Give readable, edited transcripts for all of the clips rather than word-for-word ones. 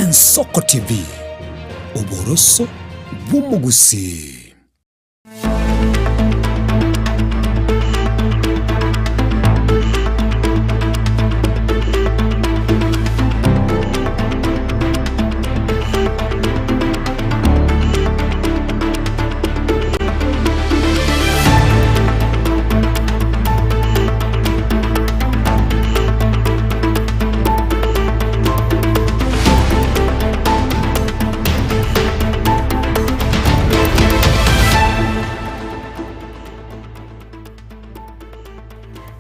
Ensoko TV, oboroso bw'omogusii.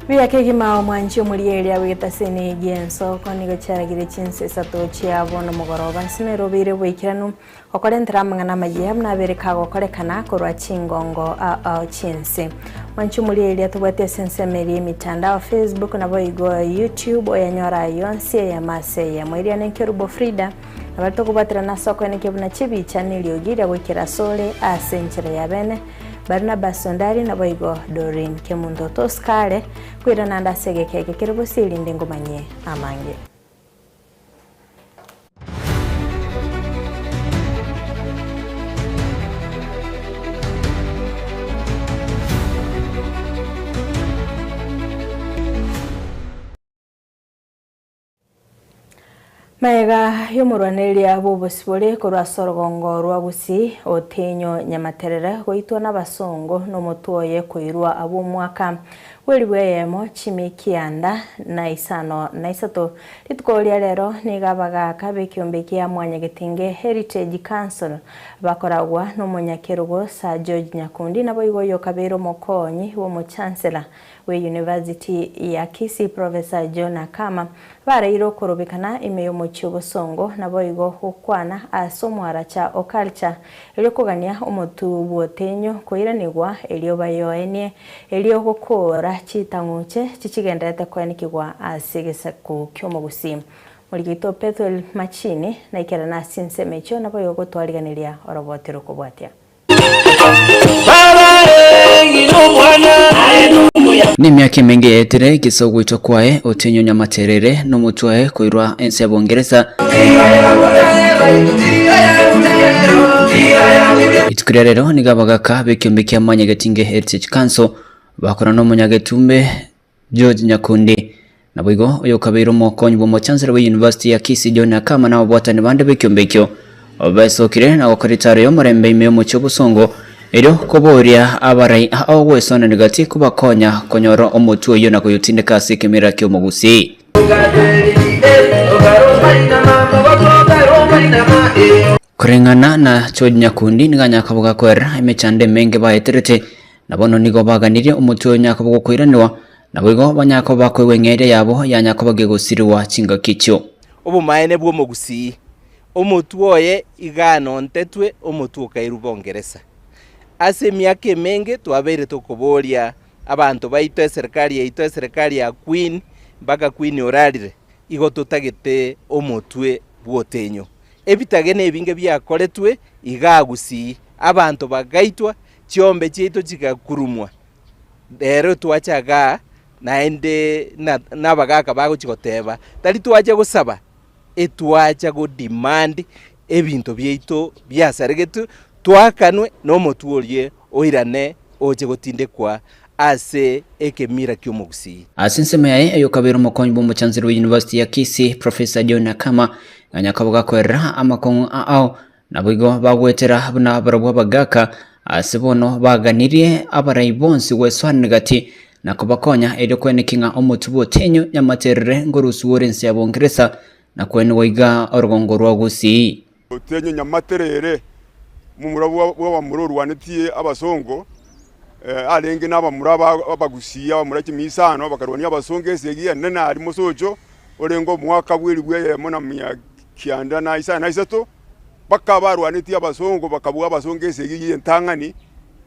Buya kegima omwanchi omorieria bw'egetaseni gi'ensoko nigo chiaragire chinsa isato chia bono mogoroba nse nere obeire boikeranu Okorentera amang'ana amayia buna abere kagokorekana korwa chingongo ao ao chi'ense. Mwanche omorieria tobwate ase ensemo eria y'emitandao, Facebook naboigo YouTube oyanyore ayio onsi eyemo ase eyemo. Eria nenkerubo Frida, na baria tokobwaterana ase okoenekia buna chibicha na eriogi ria goikera asore ase enchera ya bene, Barnabas Ondari naboigo Doreen Kemunto. Tosikare koirana ande ase egeka eke kere bosio erinde ngomanyie amange. Magega y'omorwanereria bw'obosibore korwa ase orogongo rwa Gusii, Otenyo Nyamaterere, goitwa nabasongo nomotwe oye koirwa abwo omwaka bw'elifu eyemo chimi kianda na isano na isato. Rituko ria rero nigo abagaaka b'ekiombe kia Mwanyagetinge Heritage Council bakoragwa nomonyakerogo Sir George Nyakundi naboigo oyokabeire omokonyi bw'omochancellor bwe University ya Kisii Professor John Akama baraire okorobekana ime y'omochie obosongo naboigo gokwana ase omoaracha o culture erio kogania omotu bw'otenyo koiranigwa erio bayoenie Erio gokoora chitang'uche chichigenderete koenikigwa ase egesaku ki'omogusii. Morigeito Pethuel Machini naikerane ase chinsemo echio naboigo gotwariganeria oroboti rokobwatia. Nemiaka emenge yaetire gese ogoitwa kwaye Otienyo Nyamaterere nomotwe oye koirwa ense ya Bongeresa. Rituko ria rero nigo abagaka b'ekiombe kia Mwanyagetinge Heritage Council bakora nomonyagetumbe George Nyakundi. Naboigo oyokabeire omokonyi bw'omochancellor bwe University ya Kisii John Akama na ababwatani bande b'ekiombe ekio besokire na gokora etaro y'omorembe ime y'omochie obosongo erio koboria abarai ao gwesonania gati kobakonya konyora omotwe oyio na koyotindeka ase ekemira ki'omogusii. Koreng'ana na George Nyakundi nigo anyakaboga koerera emechando emenge baeterete, na bono nigo baganirie omotwe oyo nyakoba gokoiranerwa, naboigo banyakoba bakoegwa eng'eria yabo yanyakoba gegosirigwa chingaki echio. Obomaene bw'omogusii, omotwe oye iga anontetwe omotwe okairwa Bongeresa. Ase emiaka emenge twabeire tokoboria Abanto baito, eserikari yaito, eserikari ya Queen, mpaka Queen orarire, igo totagete omotwe bw'otenyo. Ebitage nebinge biakoretwe igaa Gusii, abanto bagaitwa, chiombe chiaito chigakurumwa. Rero twacha igaa naende na nabagaka bagochia goteba, tari twacha gosaba, etwacha go demand ebinto biaito biasaregetwe, twakanwe na omotwe oria oirane oche gotindekwa ase ekemira ki'omogusii. Ase ensemo yaye oyokabeire omokonyi bw'omochanseri bwe University ya Kisii, Professor John Akama, ganyaka bogakoerera amakong'u ao, naboigo bagwetera buna barabwo abagaka, ase bono baganirie abarai bonsi gwesoanania gati na kobakonya erio kweneki ng'a omotwe bw'otenyo nyamaterere ngorusiwe ore ense ya Bongeresa na kwenigwa iga orogongo rwa Gusii. Otenyo nyamaterere, omomura bw'abamura orwanetie abasongo, arenge nabamura abagusii, abamura chimisano, bakarwania abasongo esegi enene aria mosocho, orenge omwaka bw'elifu eyemo na mia kianda na isano na isato, mpaka barwanetie abasongo bakabua abasongo esegi y'entang'ani,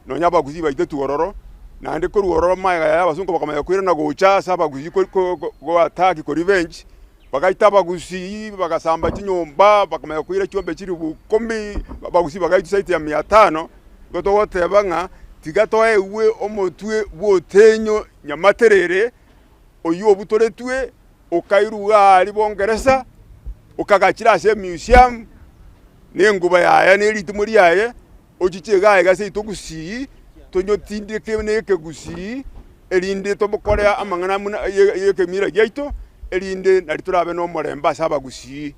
nonya abagusii baitetwe ororo, naende korwa ororo magega yaye abasongo bakamanya koirana gocha ase abagusii ko attack ko revenge. Bagaita abagusii, bagasamba chinyomba, bakamanya koira chiombe chilifu ikomi, abagusii bagaitwa zaidi ya mia tano. Igo togoteba ng'a tiga toegwe omotwe bw'otenyo nyamaterere, oyio obutoretwe okairwa iga aria bongeresa. Okagachire ase emuseum na enguba yaye na eritimo riaye, ochiche iga aiga seito gusii, tonyotindeke na ekegusii, erinde tomokore amang'ana buna ye ekemira giaito, erinde nari torabe na omorembe ase abagusii.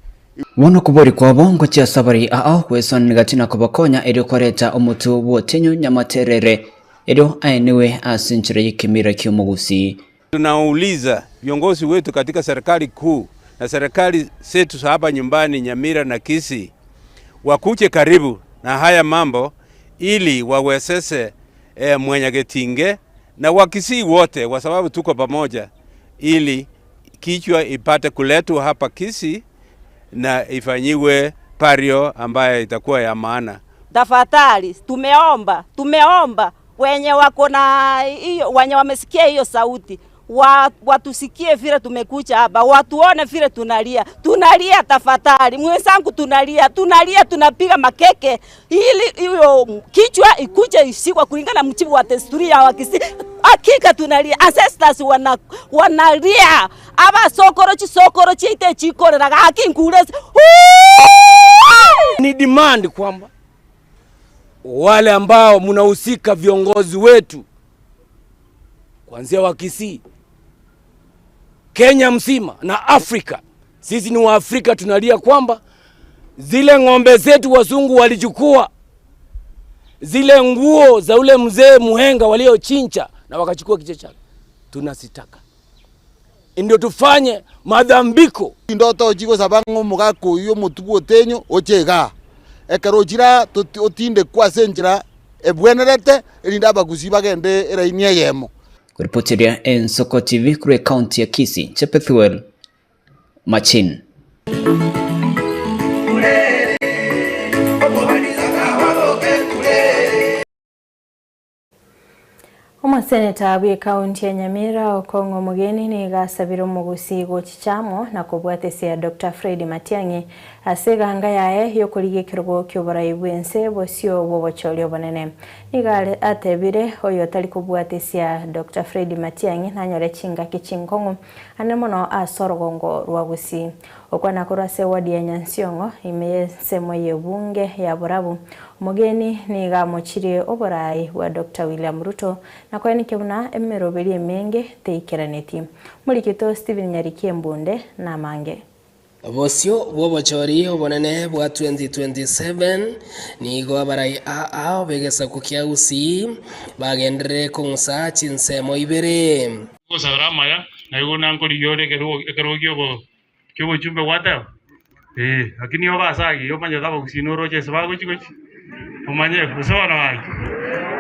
Bono okobori kwabo ngochia ase abare ao gwesonera gati na kobakonya erio koreta omotwe bw'otenyo nyamaterere, erio aenigwe ase enchera y'ekemira ki'omogusii. Tunauliza viongozi wetu katika serikali kuu na serikali zetu za hapa nyumbani Nyamira na Kisii wakuje karibu na haya mambo ili wawezeshe eh, Mwanyagetinge na Wakisii wote kwa sababu tuko pamoja, ili kichwa ipate kuletwa hapa Kisii na ifanyiwe pario ambayo itakuwa ya maana. Tafadhali tumeomba, tumeomba wenye wako na hiyo, wenye wamesikia hiyo sauti wa, watusikie vile tumekuja hapa, watuone vile tunalia, tunalia. Tafadhali mwenzangu, tunalia, tunalia, tunapiga makeke ili hiyo kichwa ikuje ishikwa kulingana na mjibu wa desturi ya Wakisii. Hakika tunalia, ancestors wana wanalia aba sokoro chisokoro chiite chikoreraga hakinkure Ni demand kwamba wale ambao mnahusika, viongozi wetu kuanzia wa Kisii, Kenya mzima na Afrika, sisi ni Waafrika, tunalia kwamba zile ng'ombe zetu wazungu walichukua, zile nguo za ule mzee Muhenga waliochinja na wakachukua kichwa chake, tunazitaka ndio tufanye madhambiko. Ndoto chigosaba ng'a omogaka oywo omotugo otenyo oche igaa, ekero ochire aa toti otindekwe ase enchera ebwenerete erinde abagusii bagende eraini eyemo. Koripoteria Ensoko TV korwa ekaunti ya Kisii, Chepethuel Machin. Omoseneta bw'ekaunti ya Nyamira Okong'o Omogeni nigo asabire omogusii gochicha amo na kobwatesia Doctor Fred Matiang'i ase eganga yaye y'okorigia ekerogo ki'oborai bw'ense bosio bw'obochori obonene. Nigo are atebire oyotari kobwatesia Doctor Fred Matiang'i nanyore chingaki chinkong'u ande mono ase orogongo rwa Gusii. Okwana korwa ase eward ya Nyansiongo ime y'ensemo y'ebunge ya Borabu, omogeni nigo amochirie oborai bwa Doctor William Ruto na koenekia buna emeroberi emenge teikeraneti. Morikito Stephen Nyariki Embunde namange. Bosio bw'obochori obonene bwa 2027, nigo abarai aa b'egesaku kia Gusii bagenderere kong'usa chinsemo ibere. Gosabera amaya, na igo nankorigia ore ekerogo ki'obochumbe gwateba, Ee, lakini obe ase ayio omanyete abagusii noroche ase bagochia gochia, omanye gose bono gaki,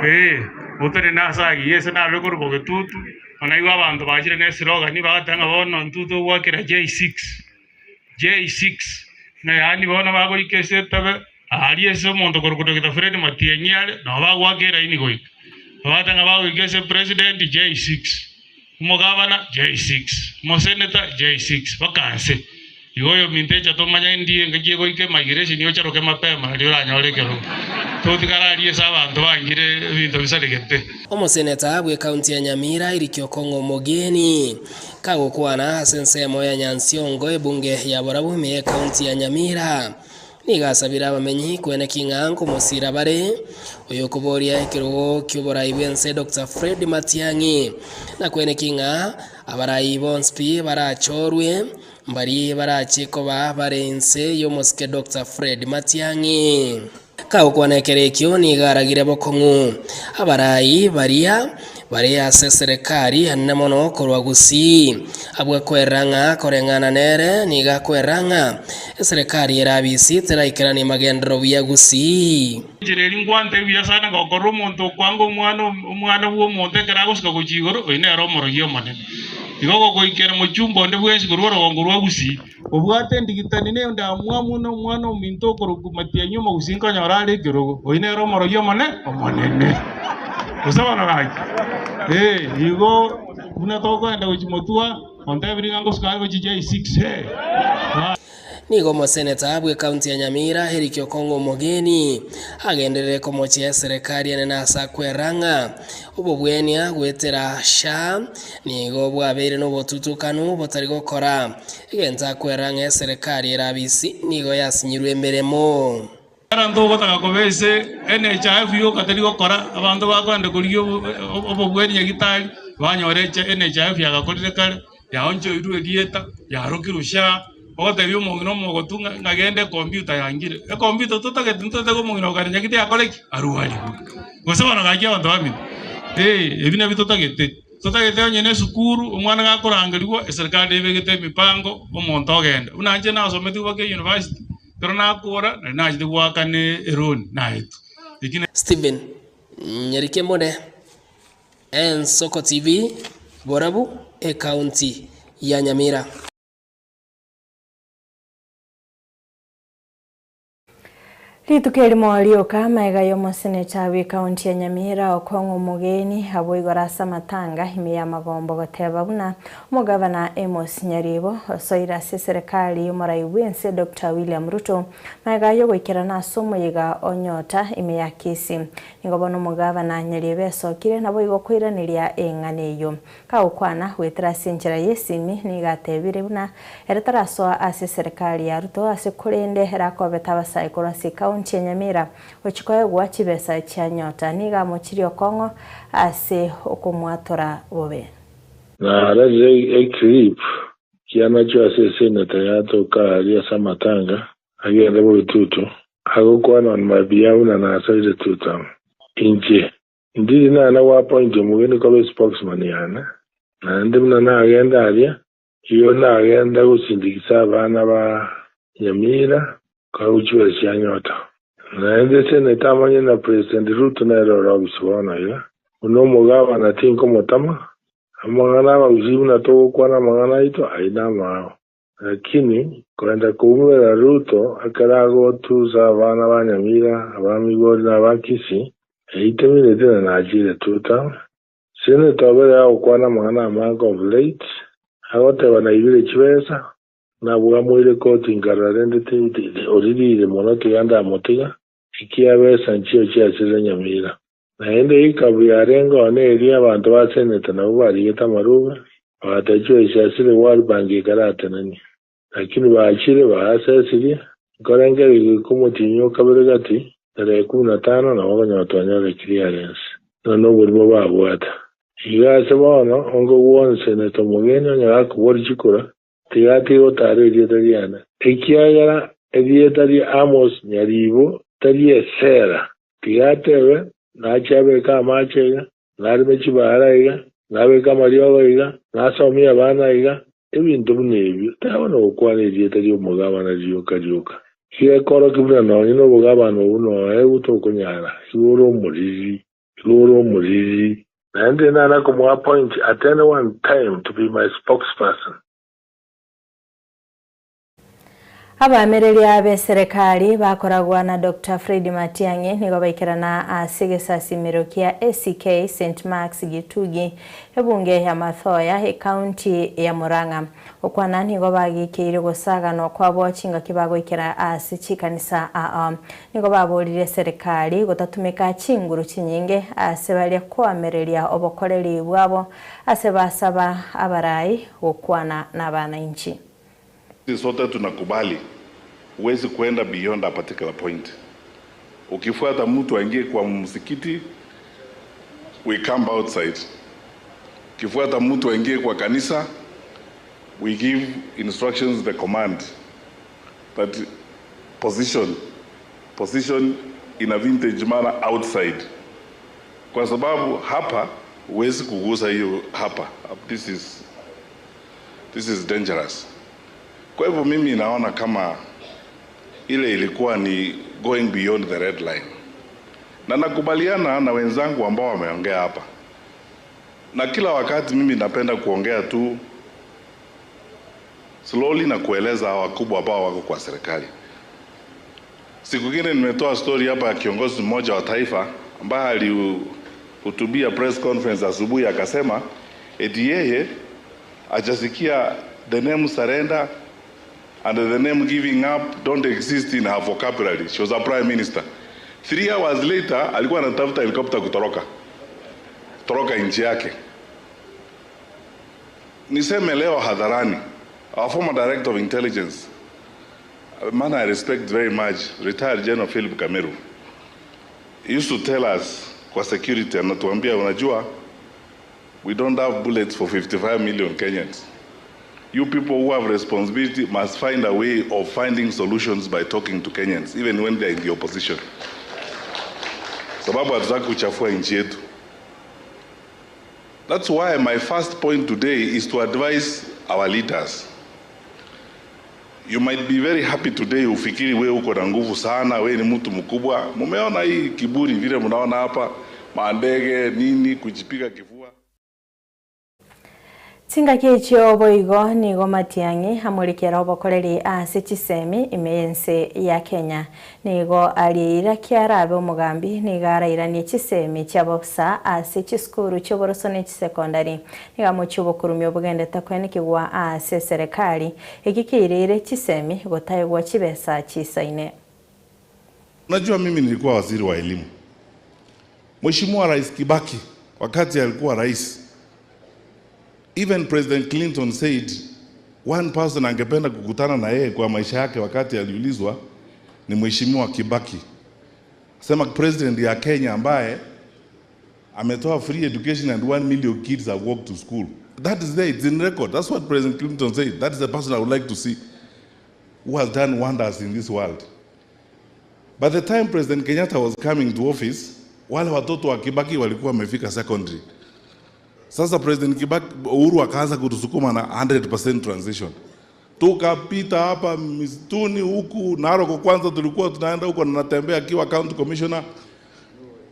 ee, otenene ase ayio ase narure korwa bogetutu, bono naigwa abanto bachire ne eslogan bagateba ng'a bono intwe togwakera J6, J6, ng'a yaani bono bagoika ase etabe aria ase omonto okorokwa Doctor Fred Matiang'i are, nabo bagoaka eraini goika. Bagateba ng'a bagoika ase president J6. Omogabana, J6, omoseneta, J6, baka nse. Igo oyominto echa tomanye ndi engaki egoika emigration ocharoke mapema nario oranyore ekerogo. Totigara aria ase abanto bangire ebinto bisaregete. Omoseneta bw'ekaunti ya Nyamira Eric Okong'o Omogeni kagokwana ase ensemo ya Nyansiongo ebunge ya Borabu ime y'ekaunti ya Nyamira Nigo asabire abamenyi kweneki ng'a nkomosira bare oyokoboria ekerogo ki'oborai bw'ense Doctor Fred Matiang'i, na kweneki ng'a abarai bonsi pi barachorwe mbari barache koba bare inse y'omosike Doctor Fred Matiang'i. Kagokwana ekero ekio nigo aragire bokong'u abarai baria bare ase eserekari enene mono korwa Gusii. Abwo akoerera ng'a koreng'ana nere nigo akoerera ng'a eserekari ere abisi teraikeranie magenderero buya Gusii. Enchera eria nkwante buya sana gokorora omonto okwanga omwana omwana bw'omonto ekero agosuka gochia igoro, oyio nere omorogi omonene. Igo gogoikera mochumba onde bwensi korwa orogongo rwa Gusii. Obwate endigitani na endamwamu na omwana ominto okorokwa Matiang'i omogusii nkonyora are ekerogo. Oyio nere omorogi omone omonene. Gose bono gaki? Ee, igo buna tokoenda gochia motwa, ontebirie ng'a ngosuka are gochia J6. Ee. Nigo omoseneta bw'ekaunti ya Nyamira Eric Okong'o Omogeni agenderere komochia eserekari enene ase akwera ng'a obobwenia goetera SHA nigo bwabeire nobotutukanu botari gokora egento akwera ng'a eserekari ere abisi nigo yasinyirwe emeremo. Abanto ogotaka koba ase NHIF yoka teri gokora, abanto bakoenda korigia obobweni nyagitari, banyora NHIF yagakorire kare, yaonchoirwe erieta, yarokirwe SHA, ogotebia omong'ina omogotu ng'a ng'a genda ekompiuta yangire. Ekompiuta totagete ntotagete omong'ina okare nyagitari akore ki? Arwarigwe. Gose bono gaki abanto bamino, eh, ebi nabio totagete. Totagete onye na esukuru, omwana gakorangerigwa, eserikari nebegete emipango, omonto ogenda. Buna inche nasometigwe mpaka eyunivasiti, Ekero nakora, nari nachete goakana eroni naetwe. Eki ne. Stephen Nyarikemone, Ensoko TV, Borabu, Ekaunti ya Nyamira. Rituko erimo rioka magega y'omoseneta bw'ekaunti ya Nyamira Okong'o Omogeni abwo igoro ase amatanga ime y'amagombo goteba buna omogavana Amos Nyaribo osoire ase eserekari y'omorai bw'ense Doctor William Ruto magega y'ogoikerana ase omoyega o Nyota ime ya Kisii. Nigo bono omogavana Nyaribo esokire naboigo koiraneria eng'ana eyio. Kagokwana goetera ase enchera y'esimi, nigo atebire buna ere tarasoa ase eserekari ya Ruto ase korende ere akobete abasae korwa ase ekaunti ya Nyamira gochia koegwa chibesa chia Nyota. Nigo amochirie okong'o ase okomwatora bobe. Nararire eclip kianachwe ase eseneta yatoka aaria ase amatanga agende bogetutu agokwana on my behalf buna nasoire tutam. Inche Ndiri nana goapoint omogeni koba espokesman yane, naende buna nagenda aria, igo nagenda gosindikisa abana ba Nyamira korwa chibesa chia Nyota. Naende seneta amanye na President Ruto nere ore ofisi bono iga, buna omogabana tinkomotama, amang'ana abagusii buna togokwana amang'ana aito ayio namao. Lakini koenda koumera Ruto ekero agotusa abana ba Nyamira, aba Migori na aba Kisii, eitemineti na nachire tutam. Senator obere agokwana amang'ana amange of late, agoteba naibire chibesa, nabwamoire koti nkarora rende oririre mono tiga ndamotiga, ekiabesa nchio chiasirire Nyamira. Naende ekabu yarenge oo neria abanto ba Seneta nabwo barigete amarube, bagateba chibesa chiasire World Bank ekaratenenia. Lakini bachire baasesirie, nkorengereria goika omotienyi o kabere gati, tarehe ikomi na tano, nabo okonyora twanyorire clearance. Buna noborimo babwate. Iga ase bono, onge gwonsi Seneta omogeni onye gakoboria chikura, tiga atige gotara erieta riane, ekiagera erieta ria Amos Nyaribo tari esera. Tiga atebe, Nache abeke amache iga, nareme chibaara iga, nabeke amariogo iga, nasomie abana iga, ebinto buna ebio, taba nogokwana erieta ri'omogabana rioka rioka. Igekorokia buna nonye nobogabana obwo noegwe tokonyara, igo ore omoriri, igo ore omoriri. Naende nana komoappoint at any one time to be my spokesperson. Abaamereria b'eserekari bakoragwa na Doctor Fred Matiang'i nigo baikerana ase egesasimero kia ACK St Mark's Gitugi, ebunge ya Mathoya, ecounty ya Murang'a. Okwana nigo bagikeire gosaganwa kwabo chingaki bagoikera ase chikanisa aa. Nigo baboririe eserekari gotatumeka chinguru chinyinge ase baria koamereria obokoreri bwabo ase basaba abarai gokwana nabanainchi. Sisi sote tunakubali huwezi kuenda beyond a particular point. Ukifuata mtu aingie kwa msikiti, we camp outside. Ukifuata mtu aingie kwa kanisa, we give instructions the command that position position in a vintage manner outside, kwa sababu hapa huwezi kugusa hiyo hapa. This is, this is dangerous. Kwa hivyo mimi naona kama ile ilikuwa ni going beyond the red line, na nakubaliana na wenzangu ambao wameongea hapa, na kila wakati mimi napenda kuongea tu slowly na kueleza wakubwa ambao wako kwa serikali. Siku ingine nimetoa story hapa ya kiongozi mmoja wa taifa ambaye alihutubia press conference asubuhi akasema eti yeye hajasikia the name surrender And the name giving up don't exist in her vocabulary. She was a prime minister. 3 hours later alikuwa anatafuta helicopter kutoroka toroka nchi yake. Niseme leo hadharani, our former director of intelligence, a man I respect very much, retired General Philip Kameru, he used to tell us kwa security, anatuambia, "Unajua, we don't have bullets for 55 million Kenyans. You people who have responsibility must find a way of finding solutions by talking to Kenyans, even when they're in the opposition. Sababu hatutaki kuchafua nchi yetu." That's why my first point today is to advise our leaders. You might be very happy today, ufikiri we uko na nguvu sana, we ni mtu mkubwa. Mumeona hii kiburi vile mnaona hapa, mandege nini, kujipiga kifua. Chingaki echio boigo nigo Matiang'i amurikera obokoreri ase chisemi ime ya Kenya nigo arieira kiarabe omogambi nigo arairanie chisemi chiabobusa ase chisukuru chioboroso ne chisekondari nigo amochia obokurumia obogendete kwenekigwa ase serikali eki kiirire chisemi gotaegwa chibesa chisaine. Unajua mimi nilikuwa waziri wa elimu. Mheshimiwa Rais Kibaki wakati alikuwa rais, even President Clinton said one person angependa kukutana na yeye kwa maisha yake wakati aliulizwa ni Mheshimiwa Kibaki. Sema president ya Kenya ambaye ametoa free education and 1 million kids have walked to school. That is there, it's in record. That's what President Clinton said. That is the person I would like to see who has done wonders in this world. By the time President Kenyatta was coming to office, wale watoto wa Kibaki walikuwa wamefika secondary. Sasa President Kibaki, Uhuru akaanza kutusukuma na 100% transition. Tukapita hapa misituni huku Narok, kwanza tulikuwa tunaenda huko na natembea akiwa county commissioner,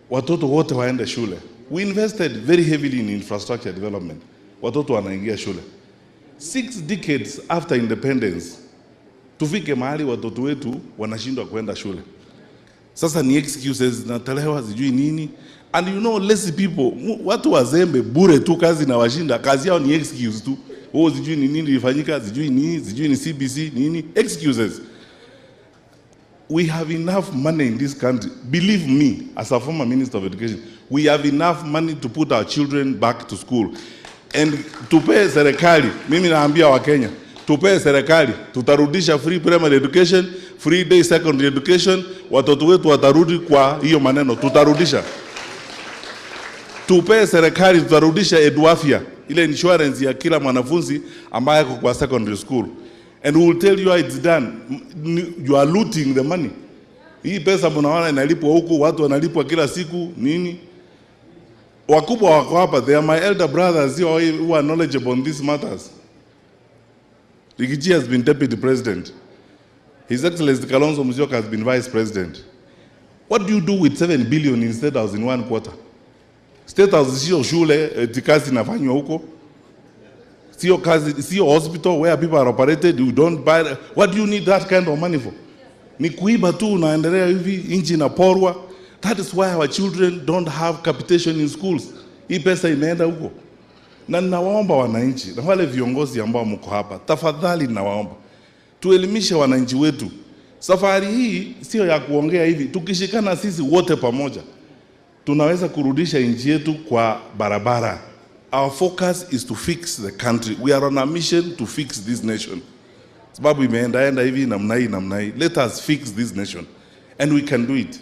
watoto wote waende shule. We invested very heavily in infrastructure development. Watoto wanaingia shule. 6 decades after independence, tufike mahali watoto wetu wanashindwa kwenda shule. Sasa ni excuses zinatolewa sijui nini. And you know lazy people, watu wazembe bure tu, kazi na washinda, kazi yao ni excuse tu. Oh, sijui ni nini ilifanyika, sijui nini, sijui ni CBC nini, excuses. We have enough money in this country. Believe me, as a former minister of education, we have enough money to put our children back to school. And tupee serikali, mimi naambia Wakenya, tupee serikali, tutarudisha free primary education, free day secondary education, watoto wetu watarudi kwa hiyo maneno, tutarudisha. Tupee serikali, tutarudisha Eduafya, ile insurance ya kila mwanafunzi ambaye ako kwa secondary school. And we will tell you how it's done. You are looting the money. Hii pesa mnaona inalipwa huku, watu wanalipwa kila siku nini? Wakubwa wako hapa, they are my elder brothers who are knowledgeable on these matters. Riggy G has been deputy president. His Excellency Kalonzo Musyoka has been vice president. What do you do with 7 billion in State House in one quarter? State House sio shule eti kazi inafanywa huko. Sio kazi, sio hospital where people are operated, you don't buy. What do you need that kind of money for? Ni kuiba tu unaendelea hivi, nchi inaporwa. That is why our children don't have capitation in schools. Hii pesa imeenda huko. Na ninawaomba wananchi na wale viongozi ambao mko hapa, tafadhali ninawaomba tuelimishe wananchi wetu. Safari hii sio ya kuongea hivi, tukishikana sisi wote pamoja tunaweza kurudisha nchi yetu kwa barabara. Our focus is to fix the country. We are on a mission to fix this nation. Sababu imeendaenda hivi namna hii namna hii. Let us fix this nation and we can do it.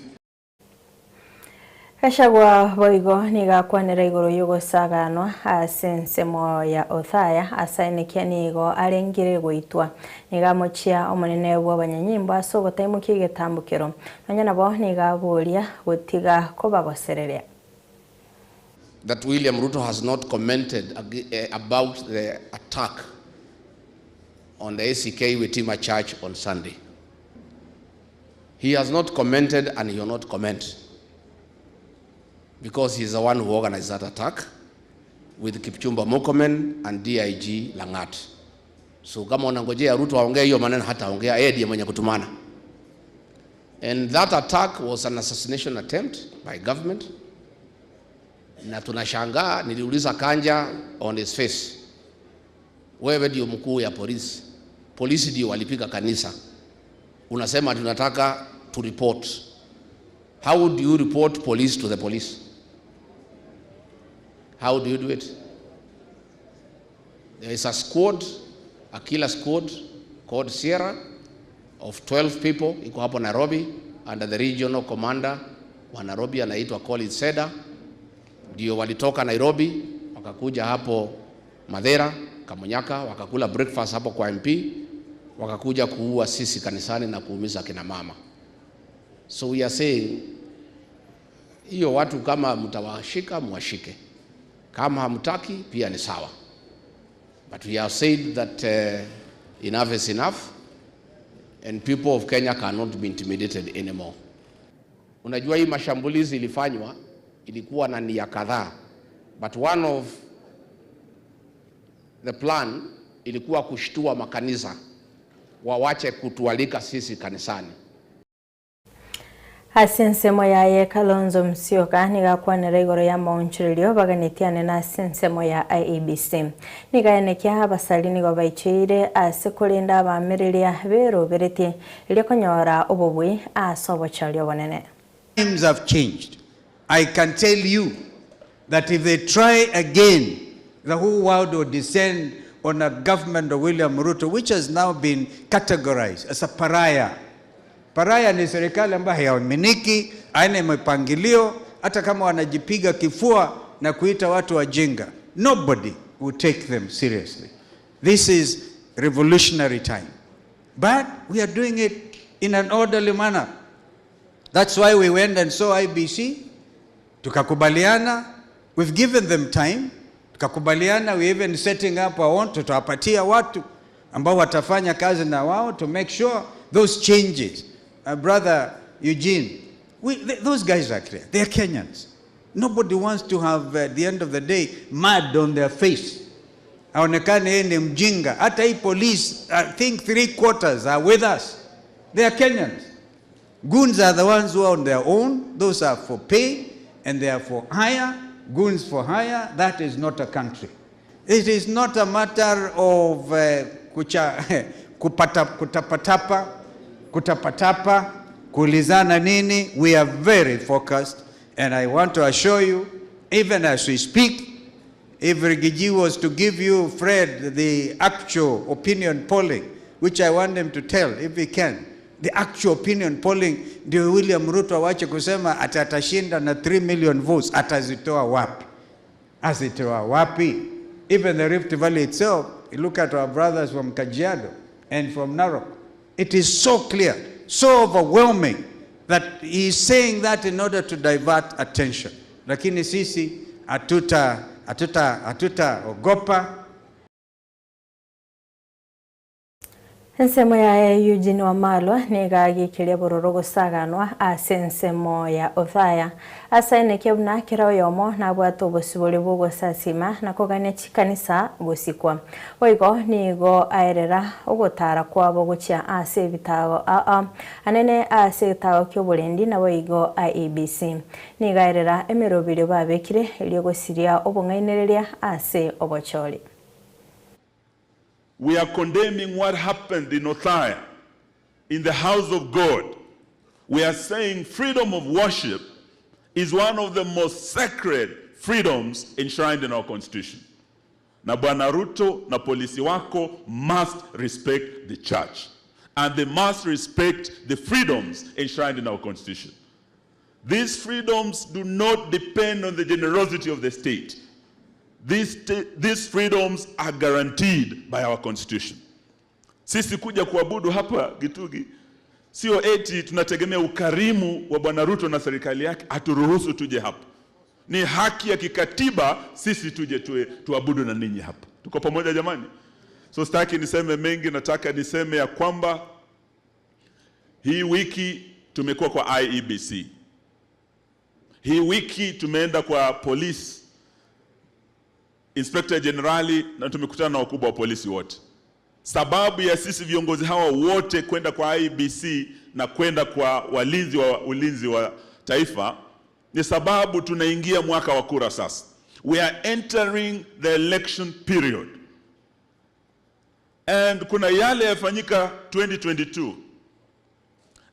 Gachagua boigo nigakwanera iguru yugusaganwa ase ensemo ya Othaya asainikia nigo arengire goitwa nigamochia omonene bwa abanyanyimbo ase ogotaimukia egetambukero nonya nabo nigaboria gotiga kobagosereria. That William Ruto has not commented about the attack on the ACK Witima Church on Sunday. He has not commented and he will not comment because he is the one who organized that attack with Kipchumba Murkomen and DIG Langat. So kama unangojea Ruto aongee hiyo maneno, hataongea, yeye ndiye mwenye kutumana. And that attack was an assassination attempt by government. Na tunashangaa, niliuliza Kanja on his face, wewe ndio mkuu ya polisi, Polisi ndio walipiga kanisa, unasema tunataka to report. How do you report police to the police? How do you do it? There is a squad, a killer squad called Sierra of 12 people iko hapo Nairobi under the regional commander wa Nairobi anaitwa Collins Seda. Ndio walitoka Nairobi wakakuja hapo Madhera Kamunyaka, wakakula breakfast hapo kwa MP, wakakuja kuua sisi kanisani na kuumiza kina mama. So we are saying hiyo watu kama mtawashika mwashike, kama hamtaki pia ni sawa, but we have said that enough is enough and people of Kenya cannot be intimidated anymore. Unajua hii mashambulizi ilifanywa ilikuwa na nia kadhaa, but one of the plan ilikuwa kushtua makanisa wawache kutualika sisi kanisani. Ase ensemo yaye Kalonzo Musyoka nigo akwanera igoro y'amaonchorerio baganetie anene ase ensemo ya IEBC. Nigo aenekia abasari nigo baicheire ase korenda abamereria beroberetie erio konyora obobui ase obochori obonene. Times have changed. I can tell you that if they try again, the whole world will descend on a government of William Ruto, which has now been categorized as a pariah. Pariah ni serikali ambayo haiaminiki, haina mipangilio, hata kama wanajipiga kifua na kuita watu wajinga. Nobody will take them seriously. This is revolutionary time. But we are doing it in an orderly manner. That's why we went and saw IBC, tukakubaliana, we've given them time, tukakubaliana, we even setting up our own, tutawapatia watu ambao watafanya kazi na wao to make sure those changes. Brother Eugene, those guys are clear. They are Kenyans. Nobody wants to have, at the end of the day, mud on their face. Aonekane yeye ni mjinga. Hata hii police, I think 3/4 are with us. They are Kenyans. Goons are the ones who are on their own. Those are for pay and they are for hire. Goons for hire. That is not a country. It is not a matter of kupata, kutapatapa, kutapatapa, kuulizana nini. We are very focused, and I want to assure you, even as we speak, if Rigiji was to give you, Fred, the actual opinion polling, which I want him to tell if he can, the actual opinion polling, ndio William Ruto awache kusema ati atashinda na 3 million votes, atazitoa wapi? Azitoa wapi? Even the Rift Valley itself, you look at our brothers from Kajiado and from Narok, it is so clear, so overwhelming that he is saying that in order to divert attention. Lakini sisi hatuta ogopa. Ensemo ya Eugene Wamalwa nigagikiria bororo gosaganwa ase ensemo ya Othaya asaine buna kera oyomo nabwate obosibori bw'ogosasima na kogania chikanisa gosikwa boigo nigo aerera ogotara kwabo gochia ase ebitago aa anene ase egetago kia oborendi na boigo IEBC nigo aerera emerobiri babekire erio gosiria obong'ainereria ase obochori. We are condemning what happened in Othaya, in the house of God. We are saying freedom of worship is one of the most sacred freedoms enshrined in our constitution. Na Bwana Ruto na polisi wako must respect the church. And they must respect the freedoms enshrined in our constitution. These freedoms do not depend on the generosity of the state. These freedoms are guaranteed by our constitution. Sisi kuja kuabudu hapa Gitugi sio eti tunategemea ukarimu wa Bwana Ruto na serikali yake aturuhusu tuje hapa. Ni haki ya kikatiba sisi tuje tuabudu na ninyi hapa. Tuko pamoja jamani? So sitaki niseme mengi, nataka niseme ya kwamba hii wiki tumekuwa kwa IEBC. Hii wiki tumeenda kwa police Inspector Generali na tumekutana na wakubwa wa polisi wote. Sababu ya sisi viongozi hawa wote kwenda kwa IEBC na kwenda kwa walinzi wa ulinzi wa taifa ni sababu tunaingia mwaka wa kura sasa. We are entering the election period. And kuna yale yafanyika 2022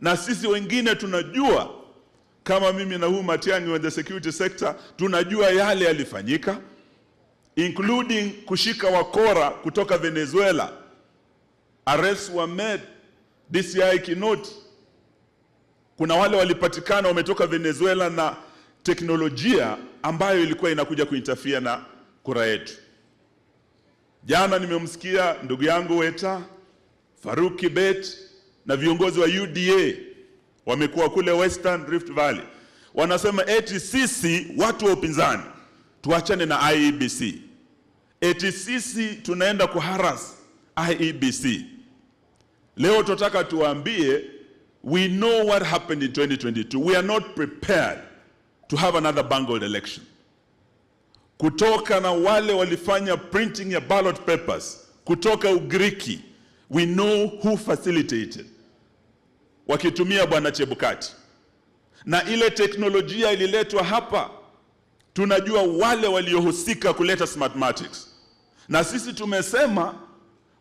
na sisi wengine tunajua, kama mimi na huyu Matiang'i wa the security sector tunajua yale yalifanyika, including kushika wakora kutoka Venezuela. Arrests were made, DCI Kinoti. Kuna wale walipatikana wametoka Venezuela na teknolojia ambayo ilikuwa inakuja kuinterfere na kura yetu. Jana nimemsikia ndugu yangu Weta Faruk Kibet na viongozi wa UDA wamekuwa kule Western Rift Valley, wanasema eti sisi watu wa upinzani tuachane na IEBC, eti sisi tunaenda kuharass IEBC. Leo tunataka tuwaambie, we know what happened in 2022. We are not prepared to have another bungled election. Kutoka na wale walifanya printing ya ballot papers kutoka Ugiriki, we know who facilitated, wakitumia bwana Chebukati, na ile teknolojia ililetwa hapa, tunajua wale waliohusika kuleta Smartmatics, na sisi tumesema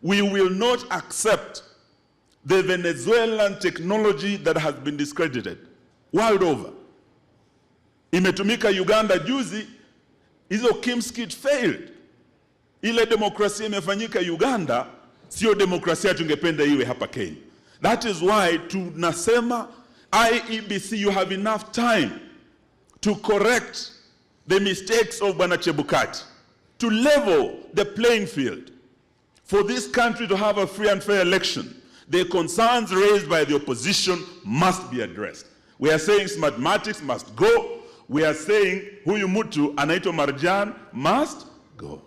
we will not accept the Venezuelan technology that has been discredited world over. Imetumika Uganda juzi, hizo KIEMS kit failed. Ile demokrasia imefanyika Uganda, sio demokrasia tungependa iwe hapa Kenya. That is why tunasema IEBC, you have enough time to correct the mistakes of Bwana Chebukati, to level the playing field for this country to have a free and fair election. The concerns raised by the opposition must be addressed. We are saying Smartmatics must go. We are saying huyu mtu anaitwa Marjan must go.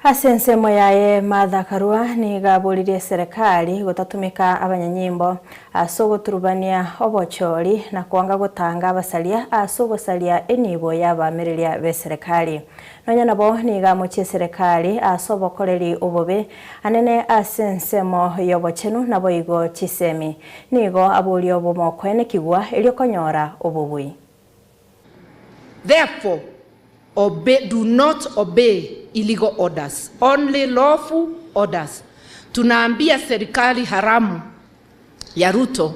Ase ensemo yaye Martha Karua niga aboririe eserekari gotatumeka abanyanyimbo ase ogoturubania obochori na kwanga gotanga abasaria ase ogosaria enibo ya abamereria ba eserekari. Nonya nabo niga amochie eserekari ase obokoreri obobe anene ase ensemo ya obochenu nabo igo chisemi. Nigo aboria obomo okoenekigwa erio okonyora obobui. Therefore, obey, do not obey illegal orders, only lawful orders. Tunaambia serikali haramu ya Ruto,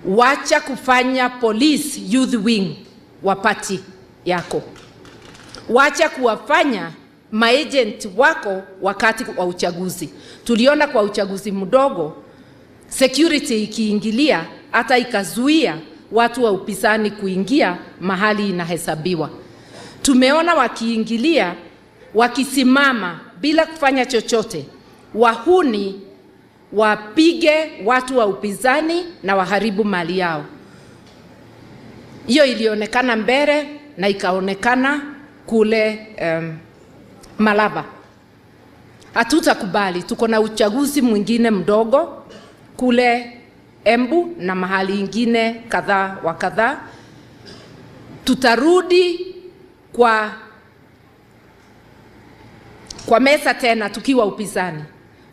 wacha kufanya police youth wing wa party yako, wacha kuwafanya maagent wako wakati wa uchaguzi. Tuliona kwa uchaguzi mdogo security ikiingilia hata ikazuia watu wa upinzani kuingia mahali inahesabiwa. Tumeona wakiingilia wakisimama bila kufanya chochote, wahuni wapige watu wa upinzani na waharibu mali yao. Hiyo ilionekana mbele na ikaonekana kule Malava. Hatutakubali. Tuko na uchaguzi mwingine mdogo kule Embu na mahali ingine kadhaa wa kadhaa. Tutarudi kwa meza tena tukiwa upinzani,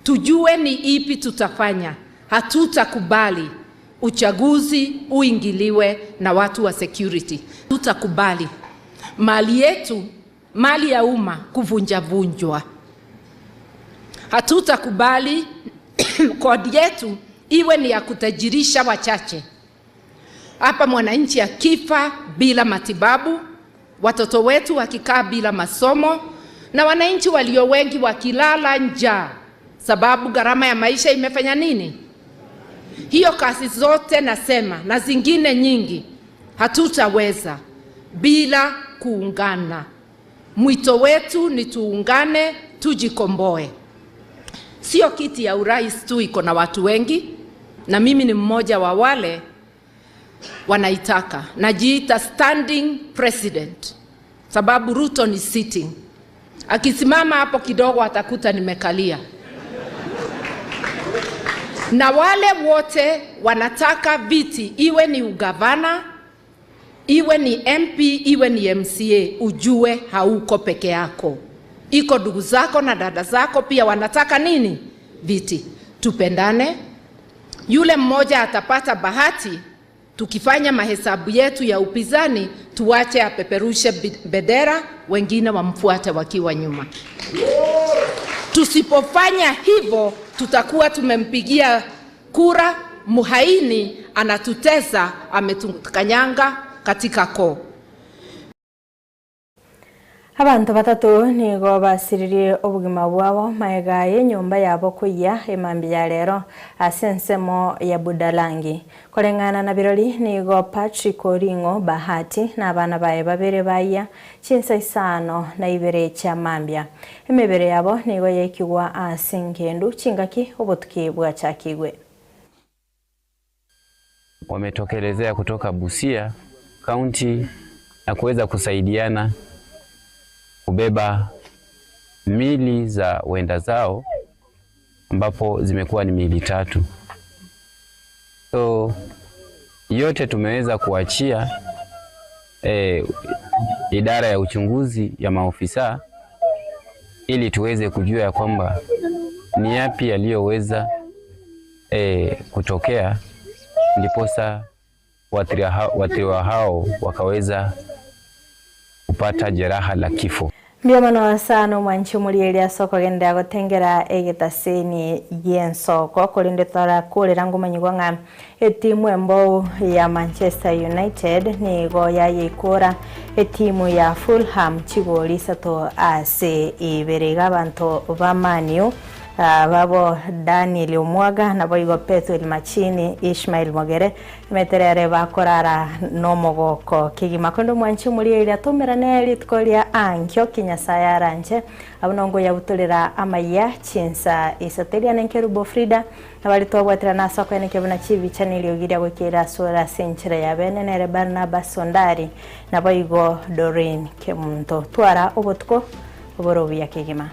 tujue ni ipi tutafanya. Hatutakubali uchaguzi uingiliwe na watu wa security. Tutakubali mali yetu, mali ya umma kuvunjavunjwa. Hatutakubali kodi yetu iwe ni ya kutajirisha wachache. Hapa mwananchi akifa bila matibabu, watoto wetu wakikaa bila masomo, na wananchi walio wengi wakilala njaa sababu gharama ya maisha imefanya nini? Hiyo kazi zote nasema na zingine nyingi hatutaweza bila kuungana. Mwito wetu ni tuungane, tujikomboe. Sio kiti ya urais tu iko na watu wengi, na mimi ni mmoja wa wale wanaitaka. Najiita standing president sababu Ruto ni sitting. Akisimama hapo kidogo atakuta nimekalia. Na wale wote wanataka viti, iwe ni ugavana, iwe ni MP, iwe ni MCA, ujue hauko peke yako. Iko ndugu zako na dada zako pia wanataka nini? Viti. Tupendane. Yule mmoja atapata bahati, tukifanya mahesabu yetu ya upinzani, tuache apeperushe bendera, wengine wamfuate wakiwa nyuma. Tusipofanya hivyo, tutakuwa tumempigia kura muhaini, anatutesa, ametukanyanga katika koo. Abanto batato nigo basiririe obogima bwabo magega y'enyomba yabo koyia emambia ya rero ase ensemo ya Budalangi. Koreng'ana na birori nigo Patrick Oring'o Bahati na abana baye babere bayia chinsa isano na ibere chia mambia. Emebere yabo nigo yaikigwa ase engendu chingaki obotuki bwachakigwe. Wametokelezea kutoka Busia kaunti na kuweza kusaidiana kubeba mili za wenda zao ambapo zimekuwa ni miili tatu. So yote tumeweza kuachia idara ya uchunguzi ya maofisa ili tuweze kujua ya kwamba ni yapi yaliyoweza kutokea ndiposa waathiriwa hao wakaweza kupata jeraha la kifo. Mbuya mono sana omwanchi omorieri ase okogenderera gotengera egetaseni gi'ensoko korende torakorera ngomanyigwa ng'a etimu embou ya Manchester United nigo yayeikora etimu ya Fulham chigori isato ase ibere. Iga abanto ba Man U babo Daniel Omwaga naboigo Bethuel Machini, Ishmael Mogere emeterere bakorara nomogoko kegima. Korende omwanchi omorieri atomerane rituko ria ankio ki Nyasaye aranche abwo nongoyabutorera amayia chinsa isato. Eria nenkerubo Frida nabari twabwaterana ase okoenekia buna chibicha na eriogi ria goikera asore ase enchera ya bene nere Barnabas Ondari naboigo Doreen Kemunto. Twara obotuko obore obuya kegima.